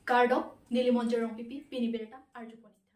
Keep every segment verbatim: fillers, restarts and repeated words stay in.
Kardom, neli Monjir Rongpipi, pini birta arjupon ik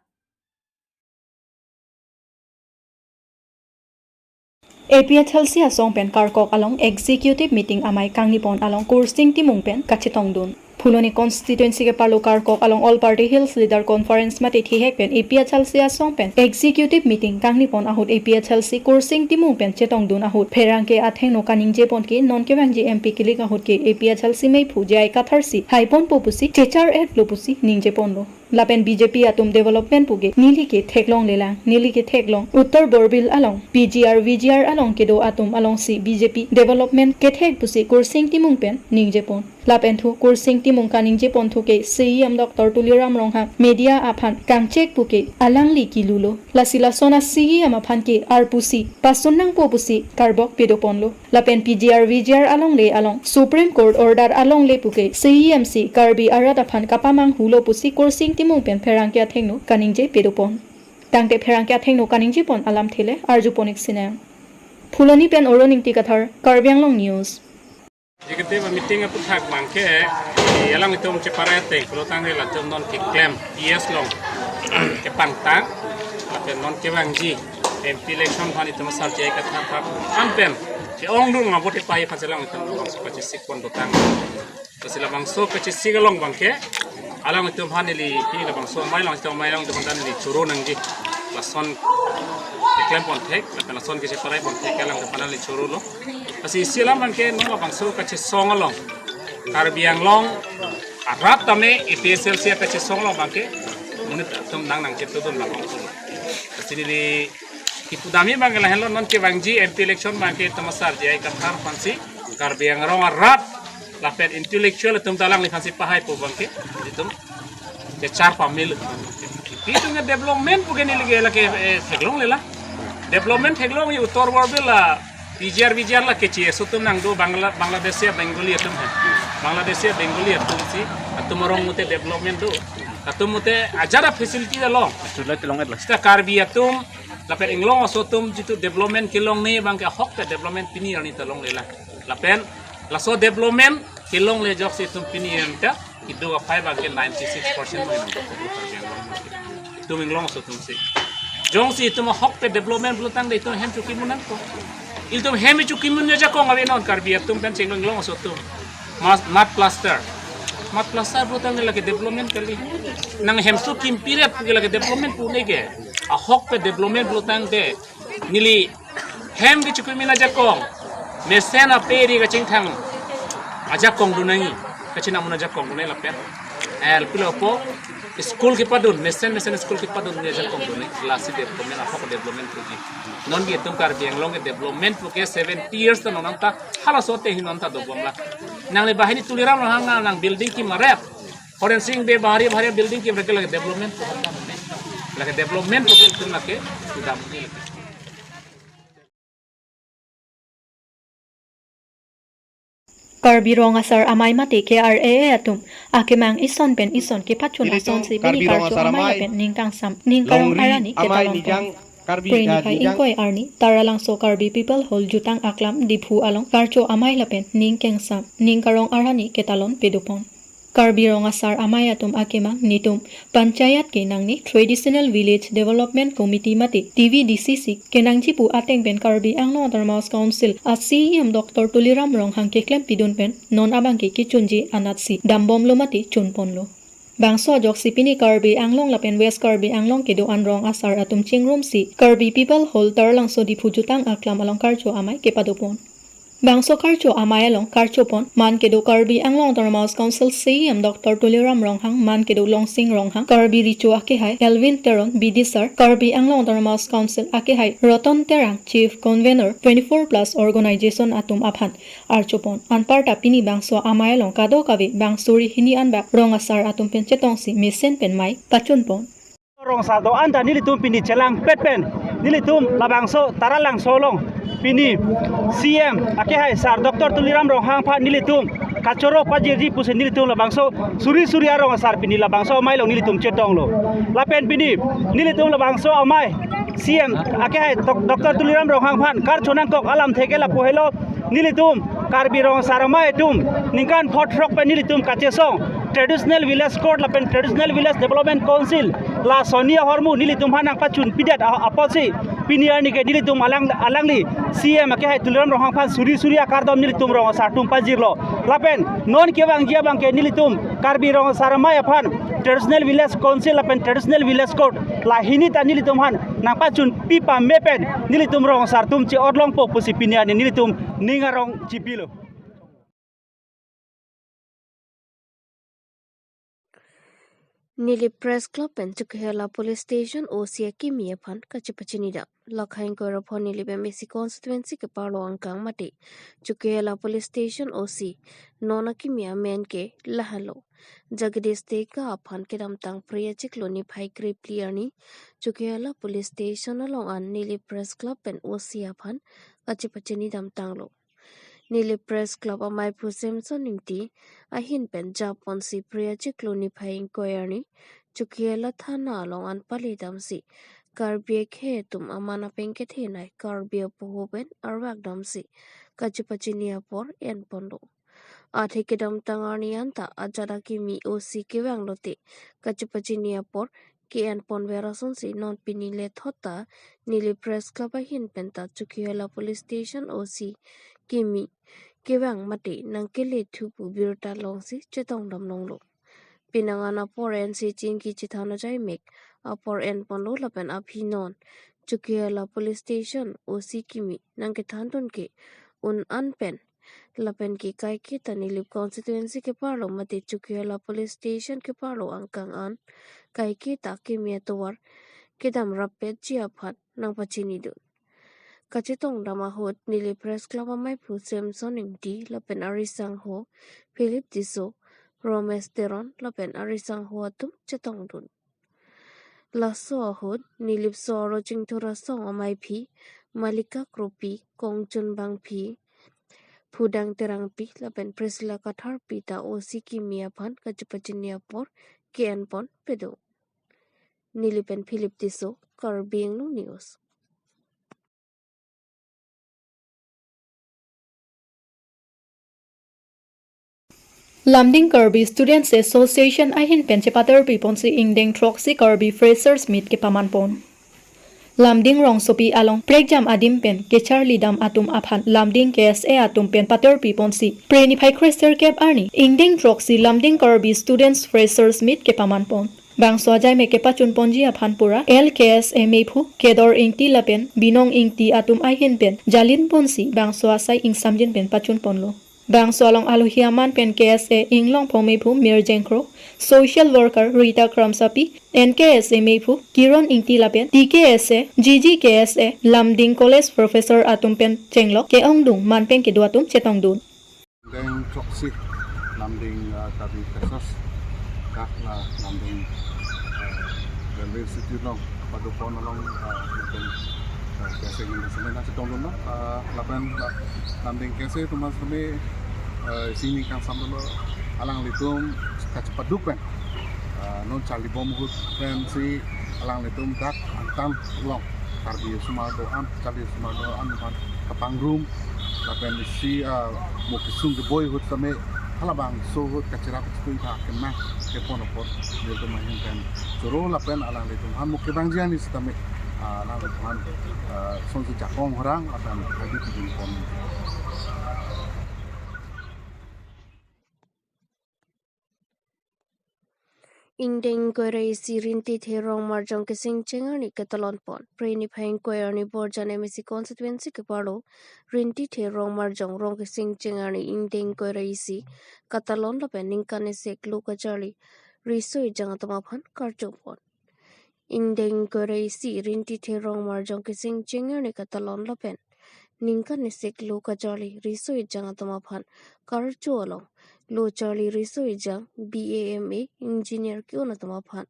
tha. A P H L C asong pen Karkok along executive meeting amei kangnipon along Kursing Timung pen kachetongdun. Phuloni constituency ke-arlo Karkok along All Party Hills Leader Conference mate thihek pen A P H L C asong pen executive meeting kangnipon ahut A P H L C Kursing Timung pen chetongdun ahut pherangke athengno kaningjepon ke non kevangji M P kilik ahut ke A P H L C meiphu J I Kathar si haiponpo pusi chechar-etlo pusi ningjeponlo. Lapen B J P atum development puke neli ke theklonglelang, neli ke theklong. Uttar Borbil along, P G R, V G R along kedo atum alongsi B J P development kethek pusi Kursing Timung pen ningjepon. Lapen thu Kursing Timung kaningjeponthu ke C E M Doctor Tuliram Ronghang media aphan kangchek puke alangli kilulo. Lasi lason a-C E M aphan ke arpusi pasun nangpo pusi karbok pedoponlo. Lapen P G R V G R alongle along Supreme Court order alongle puke C E M si Karbi arat aphan kapamanghulo pusi Kursing Timung pen pherangke athengno kaningje pedopon. Tangte pherangke athengno kaningjepon alamthe le arjupon ik sinang. Phuloni pen Orun Ingti Kathar, Karbi Anglong News. Executive meeting aphuthak abangke, eh, alanglitum cheparai ateng, pulotangte latum non keklem, P S along kepangtang, lapen non kevangji M P election aphan itum asar J I Kathar aphan pen ke-ongdung abote pai aphan si alanglitum labangso kachesikpon dotang. Lasi labangso kachesik along abangke alanglitum aphan neli pini labangso amei along, sita amei along itum aphan neli choro nangji. Lason keklempon thek, lapen lason kecheparaiponthek alanglitum aphan neli chorolo. Lasi isi alam abangke non labangso kachesong along, Karbi Anglong arat tame A P H L C kachesong along abangke monit atum nang nangchetongdun labangso. Lasi neli kipudamji abangke lahenlo, non kevangji M P election abangke itum asar J I Kathar aphansi Karbi Anglong arat lapen intellectual atum ta alangliphansi pahaipo abangke itum kechar pamil. Itum ke development puke neli ke lake, eh, theklonglelang. Development theklongji, Uttar Borbil la P G R V G R la ke C S atum nangdo, Bangla, Bangladeshi Bengali atum he. Bangladeshi Bengali atum si, atum arong mute development do. Atum mute ajat a-facility dolo. Sudah telong et lah. Sita Karbi atum lapen Anglong aso atum jitu development kelongne abangke ahok ke development pini arni ta longlelang. Lapen laso development kelongle ajoksi itum pini arni ta kedo aphai abangke ninety six percent mo nang. Itum Anglong aso atum si. Jongsi itum ahok ke development pulotangte itum hem chokimun nangpo. Itum hem chokimun ajakong ave non Karbi atum pen chenglo Anglong aso atum. Mas, mud plaster. Mud plaster pulotangte lake development kali. Nang hem so kimpiret puke lake development pu neke. Ahok ke development pulotangte neli hem kechokimun ajakong, mesen ape ri kachingthang ajakong do nangji, kachiningri ajakong do nangji lapen. Eh, pilo po, school kepadun, mesen mesen school kepadun nangji ajakong do nangji, lasi development, ahok development puji. Non ke itum Karbi Anglong ke development puke seventy years ta non anta halaso te hin non ta dobomlang. Nangli banghini Tuliram Ronghang nang, nang building kemaret. Horensing Bey bahari bahari building kemaret ke lake development. Lake development puke itum lake sudah mungkin. Karbi Rong Asar Amei mate K R A A atum akemang ison pen ison kepachun asonsi pini Karbi Rong Karcho Asar Amei Amei lapen ning kangsam ning karong Longri arani Amei ketalon Nijang pon. Karbi, Pini ah, kai Nijang ingkoi arni Taralangso Karbi People Hall Jutang Aklam Diphu along Karcho Amei lapen ning kangsam ning karong arani ketalon pedopon. Karbi Rong Asar Amei atum akemang netum panchayat ke nangne Traditional Village Development Committee mate T V D C C kenangji pu ateng pen Karbi Anglong Autonomous Council a-C E M Doctor Tuliram Ronghang keklem pidun pen non abangke kechunji anatsi dambomlo mate chunponlo. Bangso ajoksi pini Karbi Anglong lapen West Karbi Anglong kedo-an rong asar atum chingrumsi Karbi People Hall Taralangso Diphu Jutang Aklam along Karcho Amei kepadopon. Bangso Karcho Amei along karchopon man kedo Karbi Anglong Autonomous Council C E M Doctor Tuliram Ronghang, man kedo Longsing Ronghang, Karbi Recho akehai Elwin Teron, B D sir, Karbi Anglong Autonomous Council akehai Roton Terang, Chief Convener, twenty-four plus organization atum aphan archopon. Anparta pini bangso amei along kadokave bang suri hini anbak rong asar atum pen chetongsi mesen pen mei pachunpon. Rong asar do-an ta nelitum pini chelangpet pen nelitum labangso Taralangso along pini C E M akehai sir Doctor Tuliram Ronghang aphan nelitum kachoro pajirji pusi nelitum labangso suri suri arong asar pini labangso amei along nelitum chetonglo. Lapen pini nelitum labangso amei C E M akehai Doc-, Doctor Tuliram Ronghang aphan karcho nangkok alamthe ke lapu helo. Nelitum Karbi Rong Asar Amei atum ningkan phongo throk pen nelitum kachesong Traditional Village Court lapen Traditional Village Development Council la soni ahormu nelitum aphan nangpachunpidet a-, apotsi pini arni ke nelitum alang, alangli C M akehai Tuliram Ronghang aphan suri suri akardom nelitum rong asar atum pajirlo. Lapen non kevangji abang ke nelitum Karbi Rong Asar Amei aphan Traditional Village Council lapen Traditional Village Court la hini ta nelitum aphan nangpachunpi pame pen nelitum rong asar atum che-otlongpo pusi pini arni nelitum ning arong chipilo. Nilip Press Club pen Chokihola Police Station O C akimi aphan kachepachini dam. Lakhai ingkoi ra pho Nilip M A C constituency keparlo angkang mate Chokihola Police Station O C non akimi amen ke lahenlo. Jagdish Deka aphan kedamtang Phre achiklo niphai krephli arni Chokihola Police Station along an Nilip Press Club pen O C aphan kachepachini damtanglo. Nilip Press Club ameiphu Samson Ingti ahin pen japonsi Phre achiklo niphai ingkoi arni Chokihola thana along an pale damsi Karbi akhei atum aman apeng kethenei Karbi apoho pen arvak damsi kachepachini apor enponlo. Athe kedamtang arni anta ajat akimi O C kevang lote kachepachini apor ke-enponver asonsi non pini lethot ta Nilip Press Club ahin pen ta Chokihola Police Station O C kimi kevang mate nangkelethu pu birta longsi chetong damlonglo. Penang an apor ensi chingki chethan ajaimek apor enponlo lapen aphi non Chokihola Police Station O C kimi nangkethandun ke un an pen lapen ke kaiketa Nilip constituency keparlo mate Chokihola Police Station keparlo angkang an kaiketa kimi atovar kedam rappetji aphan nangpachinidun. Kachetong dam ahut Nilip Press Club ameiphu Samson Ingti lapen arisangho Philip Tisso, Romesh Teron lapen arisangho atum chetongdun. Laso ahut Nilip so aro Chingthur asong amaiphi Malika Kropi, Kongchun Bangphi, Phudang Terangpi lapen Priscilla Katharpi ta O C kimi aphan kachepachini apor ke-enpon pedo. Nilip pen Philip Tisso, Karbi Anglong News. Lumding Karbi Students Association ahin pen chepaterpi ponsi ingdeng throksi Karbi Freshers Meet kepaman pon. Lumding rongsopi along prekjam adim pen kecharli dam atum aphan Lumding K S A atum pen paterpi ponsi Phre niphai kre sirkep arni ingdeng throksi Lumding Karbi Students Freshers Meet kepaman pon. Bangso ajaimek kepachun ponji aphan pura L K S A meiphu Kedor Ingti lapen Binong Ingti atum ahin pen jalin ponsi bangso asai ingsamjin pen pachun ponlo. Bangso along alohi aman pen K S A Inglongpho meiphu Mir Jengkro, social worker Rita Kramsapi, N K S A meiphu Kiron Ingti lapen T K S A, G G K S A, Lumding College professor atum pen chenglok ke-ongdung man pen kedo atum chetongdun. Ingdeng throksi Lumding, ah, Karbi Freshers, dak la Lumding, ah, Railway Institute along padopon along, ah, lapen, ah, K S A ingdeng semen nangchetongdunlo, ah, lapen, ah, Lumding K S A atum an seme, ah, isi ning kangsam dolo, alanglitum kachepaduk pen, ah, non charlibom ahut pensi alanglitum dak angtan along Karbi osomar do-an, charli osomar do-an aphan kapangrum, lapen isi, ah, mo kesung keboi ahut seme halabangso ahut kacherap kachetui tha kenang kepon apot nelitum ahin pen choro lapen alanglitum aphan mo kevangji arni sitame, ah, alanglitum aphan, ah, sonsi jakong horang lapen hadi pijin pon. Ingdeng ingkoi ra isi Rinti Therong Marjong keseng cheng arni katalon pon. Phre niphai ingkoi arni Borjan M A C constituency keparlo Rinti Therong Marjong rong keseng cheng arni ingdeng ingkoi ra isi katalon lapen ningkan isik lo kacharli riso ejang atum aphan karcho pon. Ingdeng ingkoi ra isi Rinti Therong Marjong keseng cheng arni katalon lapen ningkan isik lo kacharli riso ejang atum aphan karcho along lo charli riso ejang B A M A engineer ke-un atum aphan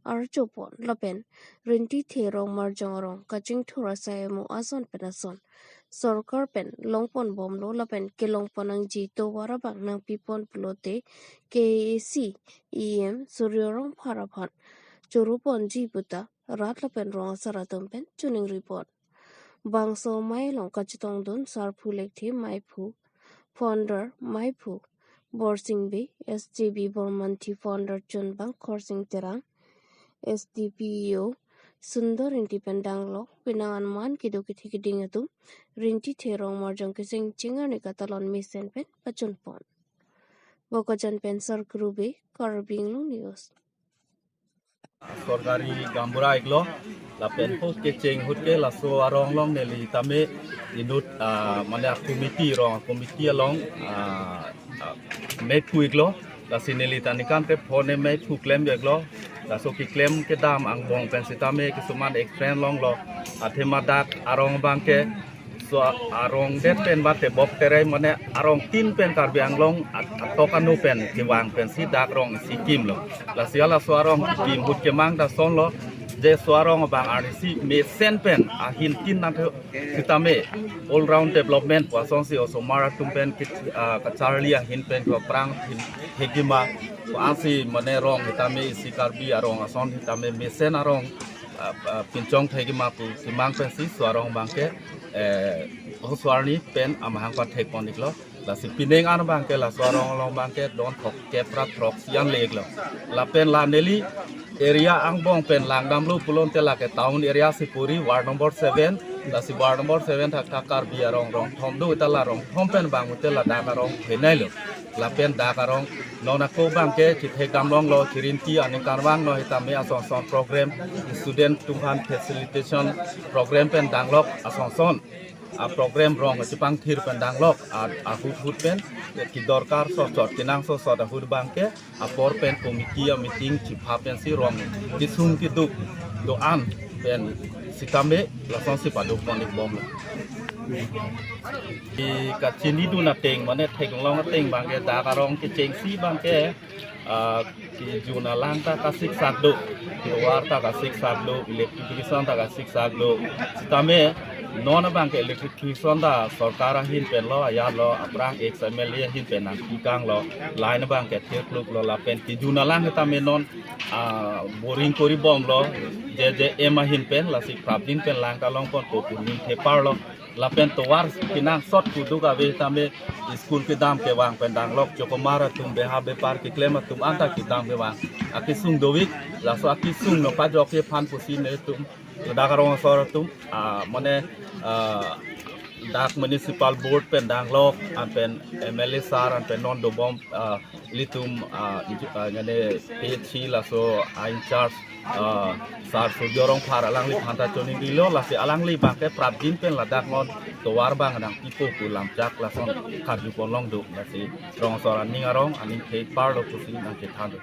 archo pon lapen Rinti Therong Marjong arong kachingthur asai amo ason pen ason sorkar pen longpon bomlo lapen kelongpon nangji tovar abang nangpipon pulote K A A C E M Surjya Rongphar aphan choro ponji puta rat lapen rong asar atum pen choningri pon. Bangso amei along kachetongdun Sarphu Lekthe, meiphu, founder, meiphu Borsing Bey, S J B Bormanthi founder Chunbang Khorsing Terang, S D P E O Sundor Ingti pen danglok, penang anman kedo kethe keding atum, Rinti Therong Marjong Keseng Chingar ni katalon mesen pen pachunpon. Bokajan pen Sar Kru Bey, Karbi Anglong News. Sorkari gaonbura iklo, lapen hut kecheng hut ke laso arong along neli tame inut, ah, mane committee rong, committee along, ah, ah, mephu iklo, lasi neli ta ningkan te phone mephu klem iklo, laso keklem kedam angbong pen sitame kisuman explain longlo, athema dak arong abangke, so arong det pen ba tebok terai mane arong tin pen Karbi Anglong at-, atok anu pen kevang pensi dak rong isi kimlo. Lasi halaso arong kim hut kemang ta sonlo, je so arong abang arnisi mesen pen ahin tin nangthu sitame all round development pu asonsi osomar atum pen kit-, ah, kacharli ahin pen ko prang hin hegima ko ansi mane rong sitame isi Karbi arong ason sitame mesen arong, ah, ah, pinchong thegima pu simang pensi so arong abangke, eh, halaso arni pen amahang pathekpon iklo. Lasi pining an abangke laso arong along abangke don throkkep ra throksi an le iklo. Lapen la neli area angbong pen langdamlo pulote lake town area si puri ward number seven, lasi ward number seven thakthak Karbi arong rong thom do, ita la rong thom pen bang ute ladak arong phenailo. Lapen dak arong non ako abangke chithekdam longlo, chirinti aning karvang no sitame asonson program, student atum aphan facilitation program pen danglok asonson a program rong chepangthir pen danglok, a, ahut hut pen kidorkar sosot kenangsot ahut abangke apor pen committee a meeting chipha pensi rong kesung keduk do-an pen sitame lasonsi padopon ikbomlo. Di kachinidun ateng mane theklong ateng abangke dak arong kechengsi abangke, ah, kejun alang ta kasiksak do, tovar ta kasiksak do, electrification ta kasiksak do. Sitame non abangke electrification ta sorkar ahin penlo, ajatlo, aphrang ex M L A ahin pen nangpikanglo, line abangke thirkluklo lapen kejun alang tame non, ah, boring koribomlo, J J M ahin pen, lasi prapjin pen lang kalongponpo pu ningtheparlo. Lapen tovar kenangsot keduk ave tame school kedam kevang pen danglok, chokomar atum beha bepar keklem atum anta kedam kevang akesung dovik, laso akesung no pajokji aphan pusi netum dak arong asor atum, ah, mane, ah, dak municipal board pen danglok, an pen M L A sir, an pen non dobom, ah, ilitum, ah, iju-, ah, ngane P H C laso a in charge, ah, sir Surjya Rongphar alangli aphanta choningrilo, lasi alangli abangke prapjin pen ladak non tovar abang nangpipo pu lamchak lason karjupon long do, lasi rong asor aning arong aning thekparlo pusi nangchethan do.